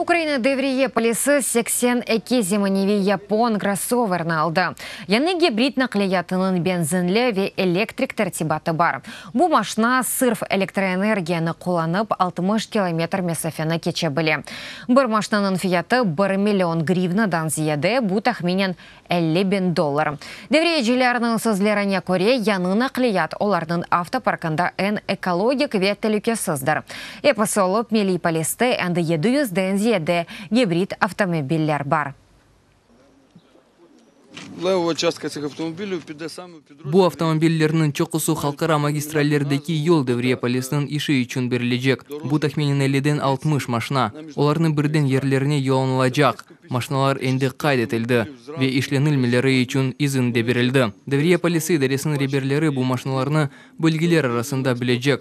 Ukraina devriye polisi 82 zemaneviy yapon krossoverini aldı. Yañı gibrid naqliyatınıñ benzinli ve elektrik tertibatı bar. Bu maşna sırf elektroenergiyanı qullanıp 60 kilometr mesafeni keçe bile. Bir maşnanıñ fiyatı 1 million grivnadan ziyade, bu tahminen 50 bin dollar. Devriyecilerniñ sözlerine köre, yañı naqliyat olarnıñ avtoparkında eñ ekologik ve telükesizdir. Episi olıp Milliy poliste endi 700-den ziyade gibrid avtomobiller bar. Левова частка цих автомобілів піде саме в підрозділ. Bu avtomobillerniñ çoqusı halqara magistrallerdeki yol devriye polisiniñ işi içün berilecek. Bu tahminen 50-den 60 maşna. Olarnı birden yerlerine yollanılacaq. Maşnalar endi qayd etildi ve işlenilmeleri içün izin de berildi. Devriye polisi idaresiniñ reberleri bu maşnalarnı bölgeler arasında bölecek.